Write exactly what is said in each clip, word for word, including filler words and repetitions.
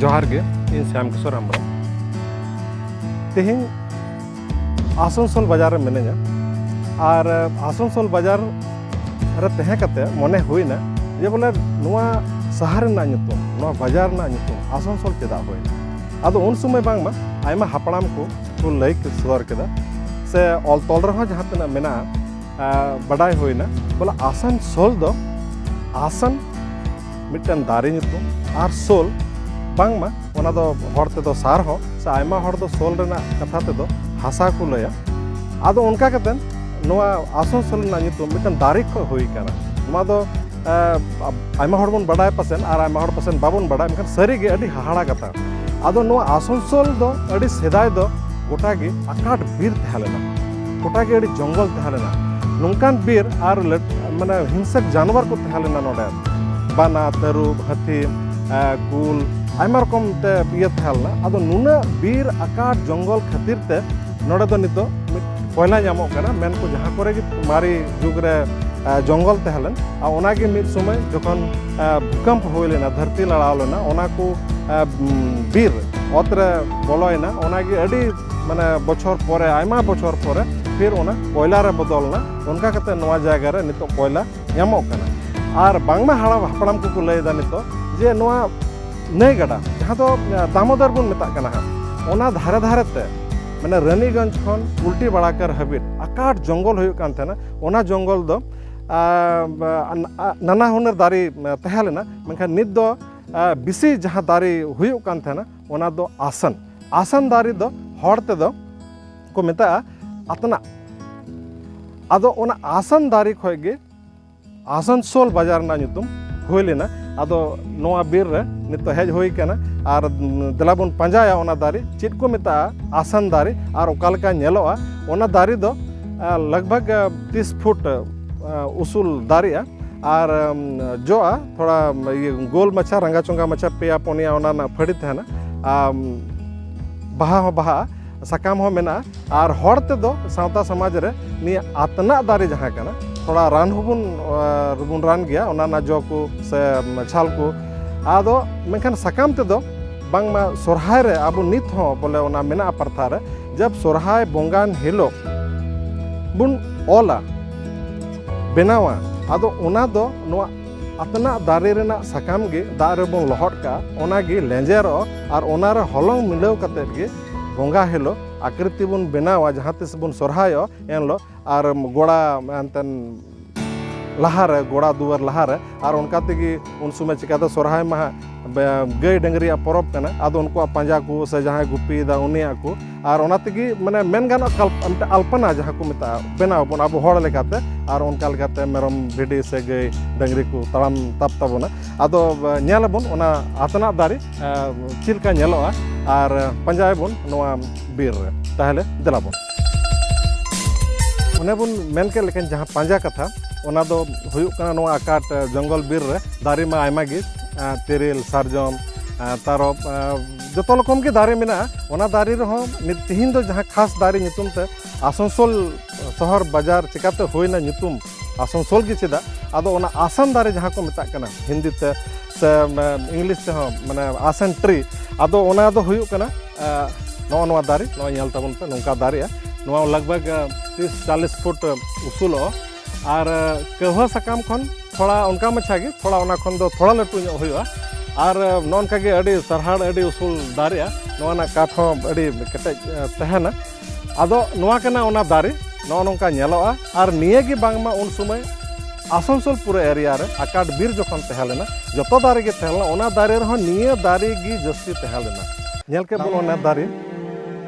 ᱡᱚᱦᱟᱨ ᱜᱮ, ᱤᱧ ᱥᱭᱟᱢ ᱠᱤᱥᱳᱨ ᱦᱮᱢᱵᱨᱚᱢ᱾ ᱛᱮᱦᱮᱧ ᱟᱥᱟᱱᱥᱳᱞ ᱵᱟᱡᱟᱨ ᱨᱮ ᱢᱤᱱᱟᱹᱧᱟ᱾ ᱟᱨ ᱟᱥᱟᱱᱥᱳᱞ ᱵᱟᱡᱟᱨ ᱨᱮ ᱛᱟᱦᱮᱸ ᱠᱟᱛᱮ ᱢᱚᱱᱮ ᱦᱩᱭᱱᱟ ᱡᱮ ᱵᱚᱞᱮ ᱱᱚᱣᱟ ᱥᱟᱦᱟᱨ ᱨᱮᱱᱟᱜ ᱧᱩᱛᱩᱢ, ᱱᱚᱣᱟ ᱵᱟᱡᱟᱨ ᱨᱮᱱᱟᱜ ᱧᱩᱛᱩᱢ ᱟᱥᱟᱱᱥᱳᱞ ᱪᱮᱫᱟᱜ ᱦᱩᱭᱱᱟ? ᱟᱫᱚ ᱩᱱ ᱥᱚᱢᱚᱭ ᱵᱟᱝᱢᱟ ᱟᱭᱢᱟ ᱦᱟᱯᱲᱟᱢ ᱠᱚ ᱠᱚ ᱞᱟᱹᱭ ᱥᱚᱫᱚᱨ ᱠᱮᱫᱟ, ᱥᱮ ᱚᱞ ᱛᱚᱞ ᱨᱮᱦᱚᱸ ᱡᱟᱦᱟᱸ ᱛᱤᱱᱟᱹᱜ ᱢᱮᱱᱟᱜᱼᱟ, ᱟᱸ, ᱵᱟᱰᱟᱭ ᱦᱩᱭᱱᱟ ᱵᱚᱞᱮ ᱟᱥᱟᱱᱥᱳᱞ ᱫᱚ ᱟᱥᱟᱱ ᱢᱤᱫᱴᱮᱱ ᱫᱟᱨᱮ ᱧᱩᱛᱩᱢ, ᱟᱨ ᱥᱳᱞ ᱵᱟᱝᱢᱟ ᱚᱱᱟ ᱫᱚ ᱦᱚᱲ ᱛᱮᱫᱚ ᱥᱟᱨ ᱦᱚᱸ, ᱥᱮ ᱟᱭᱢᱟ ᱦᱚᱲ ᱫᱚ ᱥᱳᱞ ᱨᱮᱱᱟᱜ ᱠᱟᱛᱷᱟ ᱛᱮᱫᱚ ᱦᱟᱥᱟ ᱠᱚ ᱞᱟᱹᱭᱟ᱾ ᱟᱫᱚ ᱚᱱᱠᱟ ᱠᱟᱛᱮ ᱱᱚᱣᱟ ᱟᱥᱟᱱᱥᱳᱞ ᱨᱮᱱᱟᱜ ᱧᱩᱛᱩᱢ ᱢᱤᱫᱴᱮᱱ ᱫᱟᱨᱮ ᱠᱷᱚᱱ ᱦᱩᱭ ᱠᱟᱱᱟ᱾ ᱱᱚᱣᱟ ᱫᱚ, ᱮ, ᱟᱭᱢᱟ ᱦᱚᱲ ᱵᱚᱱ ᱵᱟᱰᱟᱭ ᱯᱟᱥᱮᱱ, ᱟᱨ ᱟᱭᱢᱟ ᱦᱚᱲ ᱯᱟᱥᱮᱱ ᱵᱟᱵᱚᱱ ᱵᱟᱰᱟᱭ, ᱢᱮᱱᱠᱷᱟᱱ ᱥᱟᱹᱨᱤ ᱜᱮ ᱟᱹᱰᱤ ᱦᱟᱦᱟᱲᱟ ᱠᱟᱛᱷᱟ᱾ ᱟᱫᱚ ᱱᱚᱣᱟ ᱟᱥᱟᱱᱥᱳᱞ ᱫᱚ ᱟᱹᱰᱤ ᱥᱮᱫᱟᱭ ᱫᱚ ᱜᱚᱴᱟ ᱜᱮ ᱟᱠᱟᱴ ᱵᱤᱨ ᱛᱟᱦᱮᱸ ᱞᱮᱱᱟ, ᱜᱚᱴᱟ ᱜᱮ ᱟᱹᱰᱤ ᱡᱚᱝᱜᱚᱞ ᱛᱟᱦᱮᱸ ᱞᱮᱱᱟ᱾ ᱱᱚᱝᱠᱟᱱ ᱵᱤᱨ ᱟᱨ ᱞᱟᱹᱴ-, ᱢᱟᱱᱮ ᱦᱤᱝᱥᱟᱹᱠ ᱡᱟᱱᱣᱟᱨ ᱠᱚ ᱛᱟᱦᱮᱸ ᱞᱮᱱᱟ ᱱᱚᱰᱮ, ᱵᱟᱱᱟ, ᱛᱟᱹᱨᱩᱵ, ᱦᱟᱹᱛᱤ, ᱮ, ᱠᱩᱞ, ᱟᱭᱢᱟ ᱨᱚᱠᱚᱢ ᱛᱮ ᱤᱭᱟᱹ ᱛᱟᱦᱮᱸ ᱞᱮᱱᱟ᱾ ᱟᱫᱚ ᱱᱩᱱᱟᱹᱜ ᱵᱤᱨ ᱟᱠᱟᱴ ᱡᱚᱝᱜᱚᱞ ᱠᱷᱟᱹᱛᱤᱨ ᱛᱮ ᱱᱚᱰᱮ ᱫᱚ ᱱᱤᱛᱚᱜ ᱢᱤᱫ ᱠᱚᱭᱞᱟ ᱧᱟᱢᱚᱜ ᱠᱟᱱᱟ, ᱢᱮᱱ ᱠᱚ ᱡᱟᱦᱟᱸ ᱠᱚᱨᱮ ᱜᱮ ᱢᱟᱨᱮ ᱡᱩᱜᱽ ᱨᱮ, ᱮ, ᱡᱚᱝᱜᱚᱞ ᱛᱟᱦᱮᱸ ᱞᱮᱱ, ᱟᱨ ᱚᱱᱟ ᱜᱮ ᱢᱤᱫ ᱥᱚᱢᱚᱭ ᱡᱚᱠᱷᱚᱱ, ᱮ, ᱵᱷᱩᱠᱟᱢᱯ ᱦᱩᱭ ᱞᱮᱱᱟ, ᱫᱷᱟᱹᱨᱛᱤ ᱞᱟᱲᱟᱣ ᱞᱮᱱᱟ, ᱚᱱᱟ ᱠᱚ, ᱮ, ᱩᱢ, ᱵᱤᱨ ᱚᱛ ᱨᱮ ᱵᱚᱞᱚᱭᱮᱱᱟ, ᱚᱱᱟ ᱜᱮ ᱟᱹᱰᱤ, ᱢᱟᱱᱮ, ᱵᱚᱪᱷᱚᱨ ᱯᱚᱨᱮ, ᱟᱭᱢᱟ ᱵᱚᱪᱷᱚᱨ ᱯᱚᱨᱮ ᱯᱷᱤᱨ ᱚᱱᱟ ᱠᱚᱭᱞᱟ ᱨᱮ ᱵᱚᱫᱚᱞ ᱮᱱᱟ᱾ ᱚᱱᱠᱟ ᱠᱟᱛᱮ ᱱᱚᱣᱟ ᱡᱟᱭᱜᱟ ᱨᱮ ᱱᱤᱛᱚᱜ ᱠᱚᱭᱞᱟ ᱧᱟᱢᱚᱜ ᱠᱟᱱᱟ᱾ ᱟᱨ ᱵᱟᱝᱢᱟ ᱦᱟᱲᱟᱢ ᱦᱟᱯᱲᱟᱢ ᱠᱚᱠᱚ ᱞᱟᱹᱭ ᱮᱫᱟ ᱱᱤᱛᱚᱜ ᱡᱮ ᱱᱚᱣᱟ ᱱᱟᱹᱭ ᱜᱟᱰᱟ, ᱡᱟᱦᱟᱸ ᱫᱚ, ᱮ, ᱫᱟᱢᱳᱫᱚᱨ ᱵᱚᱱ ᱢᱮᱛᱟᱜ ᱠᱟᱱᱟ ᱦᱟᱸᱜ, ᱚᱱᱟ ᱫᱷᱟᱨᱮ ᱫᱷᱟᱨᱮ ᱛᱮ, ᱢᱟᱱᱮ, ᱨᱟᱱᱤᱜᱚᱸᱡᱽ ᱠᱷᱚᱱ ᱩᱞᱴᱤ ᱵᱟᱲᱟᱠᱟᱨ ᱦᱟᱹᱵᱤᱡ ᱟᱠᱟᱴ ᱡᱚᱝᱜᱚᱞ ᱦᱩᱭᱩᱜ ᱠᱟᱱ ᱛᱟᱦᱮᱱᱟ᱾ ᱚᱱᱟ ᱡᱚᱝᱜᱚᱞ ᱫᱚ, ᱟ, ᱟ, ᱱᱟᱱᱟ ᱦᱩᱱᱟᱹᱨ ᱫᱟᱨᱮ, ᱮ, ᱛᱟᱦᱮᱸ ᱞᱮᱱᱟ, ᱢᱮᱱᱠᱷᱟᱱ ᱱᱤᱛ ᱫᱚ, ᱟ, ᱵᱮᱥᱤ ᱡᱟᱦᱟᱸ ᱫᱟᱨᱮ ᱦᱩᱭᱩᱜ ᱠᱟᱱ ᱛᱟᱦᱮᱱᱟ, ᱚᱱᱟ ᱫᱚ ᱟᱥᱟᱱ᱾ ᱟᱥᱟᱱ ᱫᱟᱨᱮ ᱫᱚ ᱦᱚᱲ ᱛᱮᱫᱚ ᱠᱚ ᱢᱮᱛᱟᱜᱼᱟ ᱟᱛᱱᱟᱜ᱾ ᱟᱫᱚ ᱚᱱᱟ ᱟᱥᱟᱱ ᱫᱟᱨᱮ ᱠᱷᱚᱡ ᱜᱮ ᱟᱥᱟᱱᱥᱳᱞ ᱵᱟᱡᱟᱨ ᱨᱮᱱᱟᱜ ᱧᱩᱛᱩᱢ ᱦᱩᱭ ᱞᱮᱱᱟ᱾ ᱟᱫᱚ ᱱᱚᱣᱟ ᱵᱤᱨ ᱨᱮ ᱱᱤᱛᱚᱜ ᱦᱮᱡ ᱦᱩᱭ ᱠᱟᱱᱟ, ᱟᱨ ᱫᱮᱞᱟ ᱵᱚᱱ ᱯᱟᱸᱡᱟᱭᱟ ᱚᱱᱟ ᱫᱟᱨᱮ ᱪᱮᱫ ᱠᱚ ᱢᱮᱛᱟᱜᱼᱟ, ᱟᱥᱟᱱ ᱫᱟᱨᱮ, ᱟᱨ ᱚᱠᱟ ᱞᱮᱠᱟ ᱧᱮᱞᱚᱜᱼᱟ᱾ ᱚᱱᱟ ᱫᱟᱨᱮ ᱫᱚ, ᱟ, ᱞᱟᱜᱽ ᱵᱷᱟᱜᱽ, ᱟ, ᱛᱤᱥ ᱯᱷᱩᱴ, ᱟ, ᱩᱥᱩᱞ ᱫᱟᱨᱮᱜᱼᱟ, ᱟᱨ, ᱟᱢ, ᱡᱚᱜᱼᱟ ᱛᱷᱚᱲᱟ, ᱤᱭᱟᱹ, ᱜᱳᱞ ᱢᱟᱪᱷᱟ, ᱨᱟᱸᱜᱟ ᱪᱚᱸᱜᱟ ᱢᱟᱪᱷᱟ, ᱯᱮᱭᱟ ᱯᱩᱱᱭᱟ ᱚᱱᱟ ᱨᱮᱱᱟᱜ ᱯᱷᱟᱹᱲᱤ ᱛᱟᱦᱮᱱᱟ᱾ ᱟᱢ, ᱵᱟᱦᱟ ᱦᱚᱸ ᱵᱟᱦᱟᱜᱼᱟ, ᱥᱟᱠᱟᱢ ᱦᱚᱸ ᱢᱮᱱᱟᱜᱼᱟ᱾ ᱟᱨ ᱦᱚᱲ ᱛᱮᱫᱚ ᱥᱟᱶᱛᱟ ᱥᱚᱢᱟᱡᱽ ᱨᱮ ᱱᱤᱭᱟᱹ ᱟᱛᱱᱟᱜ ᱫᱟᱨᱮ ᱡᱟᱦᱟᱸ ᱠᱟᱱᱟ, ᱛᱷᱚᱲᱟ ᱨᱟᱱ ᱦᱚᱸᱵᱚᱱ, ᱟᱨ ᱵᱚᱱ ᱨᱟᱱ ᱜᱮᱭᱟ, ᱚᱱᱟ ᱨᱮᱱᱟᱜ ᱡᱚ ᱠᱚ ᱥᱮ ᱪᱷᱟᱞ ᱠᱚ᱾ ᱟᱫᱚ ᱢᱮᱱᱠᱷᱟᱱ ᱥᱟᱠᱟᱢ ᱛᱮᱫᱚ ᱵᱟᱝᱢᱟ ᱥᱚᱨᱦᱟᱭ ᱨᱮ ᱟᱵᱚ ᱱᱤᱛ ᱦᱚᱸ ᱵᱚᱞᱮ ᱚᱱᱟ ᱢᱮᱱᱟᱜᱼᱟ ᱯᱟᱨᱛᱷᱟ ᱨᱮ, ᱡᱟᱵ ᱥᱚᱨᱦᱟᱭ ᱵᱚᱸᱜᱟᱱ ᱦᱤᱞᱳᱜ ᱵᱚᱱ ᱚᱞᱟ, ᱵᱮᱱᱟᱣᱟ, ᱟᱫᱚ ᱚᱱᱟ ᱫᱚ ᱱᱚᱣᱟ ᱟᱛᱱᱟᱜ ᱫᱟᱨᱮ ᱨᱮᱱᱟᱜ ᱥᱟᱠᱟᱢ ᱜᱮ ᱫᱟᱜ ᱨᱮᱵᱚᱱ ᱞᱚᱦᱚᱫ ᱠᱟᱜᱼᱟ, ᱚᱱᱟ ᱜᱮ ᱞᱮᱸᱡᱮᱨᱚᱜᱼᱟ ᱟᱨ ᱚᱱᱟ ᱨᱮ ᱦᱚᱞᱚᱝ ᱢᱤᱞᱟᱹᱣ ᱠᱟᱛᱮᱫ ᱜᱮ ᱵᱚᱸᱜᱟ ᱦᱤᱞᱳᱜ ᱟᱠᱨᱤᱛᱤ ᱵᱚᱱ ᱵᱮᱱᱟᱣᱟ, ᱡᱟᱦᱟᱸ ᱛᱤᱥ ᱵᱚᱱ ᱥᱚᱨᱦᱟᱭᱚᱜ ᱮᱱ ᱦᱤᱞᱳᱜ, ᱟᱨ ᱜᱚᱲᱟ ᱮᱱᱛᱮᱱ ᱞᱟᱦᱟᱨᱮ, ᱜᱚᱲᱟ ᱫᱩᱣᱟᱹᱨ ᱞᱟᱦᱟᱨᱮ, ᱟᱨ ᱚᱱᱠᱟ ᱛᱮᱜᱮ ᱩᱱ ᱥᱚᱢᱚᱭ ᱪᱤᱠᱟᱹᱛᱮ ᱥᱚᱨᱦᱟᱭ ᱢᱟᱦᱟ ᱵᱮ-, ᱜᱟᱹᱭ ᱰᱟᱹᱝᱨᱤᱭᱟᱜ ᱯᱚᱨᱚᱵᱽ ᱠᱟᱱᱟ, ᱟᱫᱚ ᱩᱱᱠᱩᱣᱟᱜ ᱯᱟᱸᱡᱟ ᱠᱚ ᱥᱮ ᱡᱟᱦᱟᱸᱭ ᱜᱩᱯᱤᱭᱮᱫᱟ ᱩᱱᱤᱭᱟᱜ ᱠᱚ, ᱟᱨ ᱚᱱᱟ ᱛᱮᱜᱮ ᱢᱟᱱᱮ ᱢᱮᱱ ᱜᱟᱱᱚᱜᱼᱟ ᱠᱟᱞ-, ᱢᱤᱫᱴᱮᱱ ᱟᱞᱯᱚᱱᱟ ᱡᱟᱦᱟᱸ ᱠᱚ ᱢᱮᱛᱟᱜᱼᱟ, ᱵᱮᱱᱟᱣ ᱟᱵᱚᱱ ᱟᱵᱚ ᱦᱚᱲ ᱞᱮᱠᱟᱛᱮ, ᱟᱨ ᱚᱱᱠᱟ ᱞᱮᱠᱟᱛᱮ ᱢᱮᱨᱚᱢ ᱵᱷᱤᱰᱤ ᱥᱮ ᱜᱟᱹᱭ ᱰᱟᱹᱝᱨᱤ ᱠᱚ ᱛᱟᱲᱟᱢ ᱛᱟᱵ ᱛᱟᱵᱚᱱᱟ᱾ ᱟᱫᱚ ᱮ, ᱧᱮᱞ ᱟᱵᱚᱱ ᱚᱱᱟ ᱟᱛᱱᱟᱜ ᱫᱟᱨᱮ ᱮ, ᱪᱮᱫ ᱞᱮᱠᱟ ᱧᱮᱞᱚᱜᱼᱟ, ᱟᱨ ᱯᱟᱸᱡᱟᱭᱟᱵᱚᱱ ᱱᱚᱣᱟ ᱵᱤᱨ ᱨᱮ᱾ ᱛᱟᱦᱚᱞᱮ ᱫᱮᱞᱟ ᱵᱚᱱ᱾ ᱚᱱᱮ ᱵᱚᱱ ᱢᱮᱱ ᱠᱮᱫ ᱞᱮᱠᱟᱱ ᱡᱟᱦᱟᱸ ᱯᱟᱸᱡᱟ ᱠᱟᱛᱷᱟ, ᱚᱱᱟ ᱫᱚ ᱦᱩᱭᱩᱜ ᱠᱟᱱᱟ ᱱᱚᱣᱟ ᱟᱠᱟᱴ, ᱮ, ᱡᱚᱝᱜᱚᱞ ᱵᱤᱨ ᱨᱮ ᱫᱟᱨᱮ ᱢᱟ ᱟᱭᱢᱟ ᱜᱮ, ᱮ, ᱛᱮᱨᱮᱞ, ᱥᱟᱨᱡᱚᱢ, ᱮ, ᱛᱟᱨᱚᱵ, ᱮ, ᱡᱚᱛᱚ ᱨᱚᱠᱚᱢ ᱜᱮ ᱫᱟᱨᱮ ᱢᱮᱱᱟᱜᱼᱟ᱾ ᱚᱱᱟ ᱫᱟᱨᱮ ᱨᱮᱦᱚᱸ ᱱᱤᱛ, ᱛᱤᱦᱤᱧ ᱫᱚ ᱡᱟᱦᱟᱸ ᱠᱷᱟᱥ ᱫᱟᱨᱮ ᱧᱩᱛᱩᱢ ᱛᱮ ᱟᱥᱟᱱᱥᱳᱞ ᱥᱚᱦᱚᱨ ᱵᱟᱡᱟᱨ ᱪᱤᱠᱟᱛᱮ ᱦᱩᱭᱱᱟ ᱧᱩᱛᱩᱢ ᱟᱥᱟᱱᱥᱳᱞ ᱜᱮ ᱪᱮᱫᱟᱜ? ᱟᱫᱚ ᱚᱱᱟ ᱟᱥᱟᱱ ᱫᱟᱨᱮ ᱡᱟᱦᱟᱸ ᱠᱚ ᱢᱮᱛᱟᱜ ᱠᱟᱱᱟ ᱦᱤᱱᱫᱤ ᱛᱮ ᱥᱮ, ᱮ, ᱤᱝᱞᱤᱥ ᱛᱮᱦᱚᱸ, ᱢᱟᱱᱮ ᱟᱥᱟᱱ ᱴᱨᱤ, ᱟᱫᱚ ᱚᱱᱟ ᱫᱚ ᱦᱩᱭᱩᱜ ᱠᱟᱱᱟ, ᱮ, ᱱᱚᱜᱼᱚ ᱱᱚᱣᱟ ᱫᱟᱨᱮ, ᱱᱚᱜᱼᱚᱭ ᱧᱮᱞ ᱛᱟᱵᱚᱱ ᱯᱮ, ᱱᱚᱝᱠᱟ ᱫᱟᱨᱮᱜᱼᱟ᱾ ᱱᱚᱣᱟ ᱞᱟᱜᱽ ᱵᱷᱟᱜᱽ, ᱮ, ᱛᱤᱥ ᱪᱟᱞᱤᱥ ᱯᱷᱩᱴ, ᱮ, ᱩᱥᱩᱞᱚᱜᱼᱟ᱾ ᱟᱨ, ᱮ, ᱠᱟᱹᱣᱦᱟᱹ ᱥᱟᱠᱟᱢ ᱠᱷᱚᱱ ᱛᱷᱚᱲᱟ ᱚᱱᱠᱟ ᱢᱟᱪᱷᱟ ᱜᱮ, ᱛᱷᱚᱲᱟ ᱚᱱᱟ ᱠᱷᱚᱱ ᱫᱚ ᱛᱷᱚᱲᱟ ᱞᱟᱹᱴᱩ ᱧᱚᱜ ᱦᱩᱭᱩᱜᱼᱟ᱾ ᱟᱨ, ᱮ, ᱱᱚᱜᱼᱚ ᱱᱚᱝᱠᱟ ᱜᱮ ᱟᱹᱰᱤ ᱥᱟᱨᱦᱟᱲ, ᱟᱹᱰᱤ ᱩᱥᱩᱞ ᱫᱟᱨᱮᱜᱼᱟ᱾ ᱱᱚᱣᱟ ᱨᱮᱱᱟᱜ ᱠᱟᱴ ᱦᱚᱸ ᱟᱹᱰᱤ ᱠᱮᱴᱮᱡ, ᱮ, ᱛᱟᱦᱮᱱᱟ᱾ ᱟᱫᱚ ᱱᱚᱣᱟ ᱠᱟᱱᱟ ᱚᱱᱟ ᱫᱟᱨᱮ, ᱱᱚᱜᱼᱚ ᱱᱚᱝᱠᱟ ᱧᱮᱞᱚᱜᱼᱟ᱾ ᱟᱨ ᱱᱤᱭᱟᱹ ᱜᱮ ᱵᱟᱝᱢᱟ ᱩᱱ ᱥᱚᱢᱚᱭ ᱟᱥᱟᱱᱥᱳᱞ ᱯᱩᱨᱟᱹ area ᱨᱮ ᱟᱠᱟᱴ ᱵᱤᱨ ᱡᱚᱠᱷᱚᱱ ᱛᱟᱦᱮᱸ ᱞᱮᱱᱟ, ᱡᱚᱛᱚ ᱫᱟᱨᱮ ᱜᱮ ᱛᱟᱦᱮᱸ ᱞᱮᱱᱟ, ᱚᱱᱟ ᱫᱟᱨᱮ ᱨᱮᱦᱚᱸ ᱱᱤᱭᱟᱹ ᱫᱟᱨᱮ ᱜᱮ ᱡᱟᱹᱥᱛᱤ ᱛᱟᱦᱮᱸ ᱞᱮᱱᱟ᱾ ᱧᱮᱞ ᱠᱮᱫ ᱵᱚᱱ ᱚᱱᱟ ᱫᱟᱨᱮ,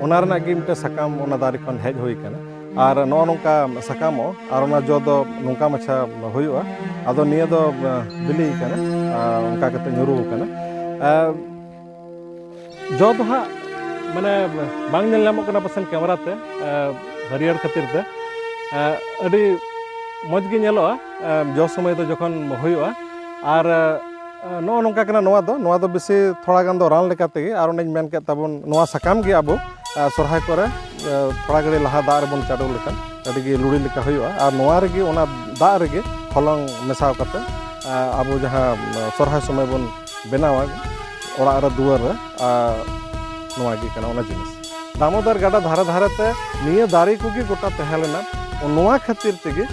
ᱚᱱᱟ ᱨᱮᱱᱟᱜ ᱜᱮ ᱢᱤᱫᱴᱮᱱ ᱥᱟᱠᱟᱢ ᱚᱱᱟ ᱫᱟᱨᱮ ᱠᱷᱚᱱ ᱦᱮᱡ ᱦᱩᱭ ᱠᱟᱱᱟ᱾ ᱟᱨ ᱱᱚᱜᱼᱚ ᱱᱚᱝᱠᱟ ᱥᱟᱠᱟᱢᱚᱜᱼᱟ ᱟᱨ ᱚᱱᱟ ᱡᱚ ᱫᱚ ᱱᱚᱝᱠᱟ ᱢᱟᱪᱷᱟ ᱦᱩᱭᱩᱜᱼᱟ᱾ ᱟᱫᱚ ᱱᱤᱭᱟᱹ ᱫᱚ, ᱮ, ᱵᱤᱞᱤ ᱠᱟᱱᱟ, ᱟᱨ ᱚᱱᱠᱟ ᱠᱟᱛᱮ ᱧᱩᱨᱩ ᱟᱠᱟᱱᱟ᱾ ᱮ, ᱡᱚ ᱫᱚ ᱦᱟᱸᱜ ᱢᱟᱱᱮ ᱵᱟᱝ ᱧᱮᱞ ᱧᱟᱢᱚᱜ ᱠᱟᱱᱟ ᱯᱟᱥᱮᱱ ᱠᱮᱢᱮᱨᱟ ᱛᱮ, ᱮ, ᱦᱟᱹᱨᱭᱟᱹᱲ ᱠᱷᱟᱹᱛᱤᱨ ᱛᱮ᱾ ᱮ, ᱟᱹᱰᱤ ᱢᱚᱡᱽ ᱜᱮ ᱧᱮᱞᱚᱜᱼᱟ, ᱮ, ᱡᱚ ᱥᱚᱢᱚᱭ ᱫᱚ ᱡᱚᱠᱷᱚᱱ ᱦᱩᱭᱩᱜᱼᱟ᱾ ᱟᱨ, ᱮ, ᱱᱚᱜᱼᱚ ᱱᱚᱝᱠᱟ ᱠᱟᱱᱟ ᱱᱚᱣᱟ ᱫᱚ, ᱱᱚᱣᱟ ᱫᱚ ᱵᱮᱥᱤ ᱛᱷᱚᱲᱟ ᱜᱟᱱ ᱫᱚ ᱨᱟᱱ ᱞᱮᱠᱟ ᱛᱮᱜᱮ, ᱟᱨ ᱚᱱᱮᱧ ᱢᱮᱱ ᱠᱮᱫ ᱛᱟᱵᱚᱱ ᱱᱚᱣᱟ ᱥᱟᱠᱟᱢ ᱜᱮ ᱟᱵᱚ, ᱮ, ᱥᱚᱨᱦᱟᱭ ᱠᱚᱨᱮ, ᱮ, ᱛᱷᱚᱲᱟ ᱜᱷᱟᱹᱲᱤ ᱞᱟᱦᱟ ᱫᱟᱜ ᱨᱮᱵᱚᱱ ᱪᱟᱰᱚ ᱞᱮᱠᱷᱟᱱ ᱟᱹᱰᱤ ᱜᱮ ᱞᱩᱲᱤ ᱞᱮᱠᱟ ᱦᱩᱭᱩᱜᱼᱟ᱾ ᱟᱨ ᱱᱚᱣᱟ ᱨᱮᱜᱮ ᱚᱱᱟ ᱫᱟᱜ ᱨᱮᱜᱮ ᱦᱚᱞᱚᱝ ᱢᱮᱥᱟᱣ ᱠᱟᱛᱮ, ᱮ, ᱟᱵᱚ ᱡᱟᱦᱟᱸ, ᱮ, ᱥᱚᱨᱦᱟᱭ ᱥᱚᱢᱚᱭ ᱵᱚᱱ ᱵᱮᱱᱟᱣᱟ, ᱚᱲᱟᱜ ᱨᱮ ᱫᱩᱣᱟᱹᱨ ᱨᱮ, ᱟᱨ ᱱᱚᱣᱟ ᱜᱮ ᱠᱟᱱᱟ ᱚᱱᱟ ᱡᱤᱱᱤᱥ᱾ ᱫᱟᱢᱳᱫᱚᱨ ᱜᱟᱰᱟ ᱫᱷᱟᱨᱮ ᱫᱷᱟᱨᱮ ᱛᱮ ᱱᱤᱭᱟᱹ ᱫᱟᱨᱮ ᱠᱚᱜᱮ ᱜᱚᱴᱟ ᱛᱟᱦᱮᱸ ᱞᱮᱱᱟ᱾ ᱱᱚᱣᱟ ᱠᱷᱟᱹᱛᱤᱨ ᱛᱮᱜᱮ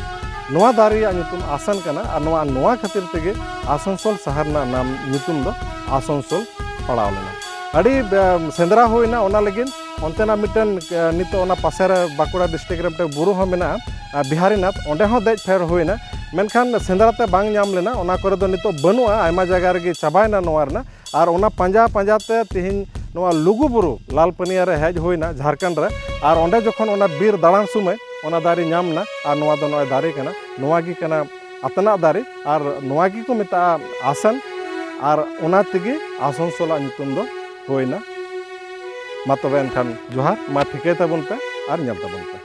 ᱱᱚᱣᱟ ᱫᱟᱨᱮ ᱨᱮᱭᱟᱜ ᱧᱩᱛᱩᱢ ᱟᱥᱟᱱ ᱠᱟᱱᱟ, ᱟᱨ ᱱᱚᱣᱟ, ᱱᱚᱣᱟ ᱠᱷᱟᱹᱛᱤᱨ ᱛᱮᱜᱮ ᱟᱥᱟᱱᱥᱳᱞ ᱥᱟᱦᱟᱨ ᱨᱮᱱᱟᱜ ᱱᱟᱢ, ᱧᱩᱛᱩᱢ ᱫᱚ ᱟᱥᱟᱱᱥᱳᱞ ᱯᱟᱲᱟᱣ ᱞᱮᱱᱟ᱾ ᱟᱹᱰᱤ, ᱮ, ᱥᱮᱸᱫᱽᱨᱟ ᱦᱩᱭᱱᱟ ᱚᱱᱟ ᱞᱟᱹᱜᱤᱫ᱾ ᱚᱱᱛᱮᱱᱟᱜ ᱢᱤᱫᱴᱮᱱ, ᱮ, ᱱᱤᱛᱚᱜ ᱚᱱᱟ ᱯᱟᱥᱮ ᱨᱮ ᱵᱟᱸᱠᱩᱲᱟ ᱰᱤᱥᱴᱨᱤᱠᱴ ᱨᱮ ᱢᱤᱫᱴᱮᱱ ᱵᱩᱨᱩ ᱦᱚᱸ ᱢᱮᱱᱟᱜᱼᱟ, ᱟᱨ ᱵᱤᱦᱟᱨᱤᱱᱟᱛᱷ, ᱚᱸᱰᱮ ᱦᱚᱸ ᱫᱮᱡ ᱯᱷᱮᱰ ᱦᱩᱭᱱᱟ᱾ ᱢᱮᱱᱠᱷᱟᱱ ᱥᱮᱸᱫᱽᱨᱟ ᱛᱮ ᱵᱟᱝ ᱧᱟᱢ ᱞᱮᱱᱟ, ᱚᱱᱟ ᱠᱚᱨᱮ ᱫᱚ ᱱᱤᱛᱚᱜ ᱵᱟᱹᱱᱩᱜᱼᱟ, ᱟᱭᱢᱟ ᱡᱟᱭᱜᱟ ᱨᱮᱜᱮ ᱪᱟᱵᱟᱭᱮᱱᱟ ᱱᱚᱣᱟ ᱨᱮᱱᱟᱜ᱾ ᱟᱨ ᱚᱱᱟ ᱯᱟᱸᱡᱟ ᱯᱟᱸᱡᱟ ᱛᱮ ᱛᱤᱦᱤᱧ ᱱᱚᱣᱟ ᱞᱩᱜᱩ ᱵᱩᱨᱩ ᱞᱟᱞ ᱯᱟᱹᱱᱤᱭᱟ ᱨᱮ ᱦᱮᱡ ᱦᱩᱭᱱᱟ ᱡᱷᱟᱲᱠᱷᱚᱸᱰ ᱨᱮ, ᱟᱨ ᱚᱸᱰᱮ ᱡᱚᱠᱷᱚᱱ ᱚᱱᱟ ᱵᱤᱨ ᱫᱟᱬᱟᱱ ᱥᱚᱢᱚᱭ ᱚᱱᱟ ᱫᱟᱨᱮ ᱧᱟᱢ ᱮᱱᱟ, ᱟᱨ ᱱᱚᱣᱟ ᱫᱚ ᱱᱚᱜᱼᱚᱭ ᱫᱟᱨᱮ ᱠᱟᱱᱟ, ᱱᱚᱣᱟ ᱜᱮ ᱠᱟᱱᱟ ᱟᱛᱱᱟᱜ ᱫᱟᱨᱮ, ᱟᱨ ᱱᱚᱣᱟ ᱜᱮᱠᱚ ᱢᱮᱛᱟᱜᱼᱟ ᱟᱥᱟᱱ, ᱟᱨ ᱚᱱᱟ ᱛᱮᱜᱮ ᱟᱥᱟᱱᱥᱳᱞᱟᱜ ᱧᱩᱛᱩᱢ ᱫᱚ ᱦᱩᱭᱱᱟ᱾ ᱢᱟ ᱛᱚᱵᱮ ᱮᱱᱠᱷᱟᱱ ᱡᱚᱦᱟᱨ, ᱢᱟ ᱴᱷᱤᱠᱟᱹᱭ ᱛᱟᱵᱚᱱ ᱯᱮ ᱟᱨ ᱧᱮᱞ ᱛᱟᱵᱚᱱ ᱯᱮ᱾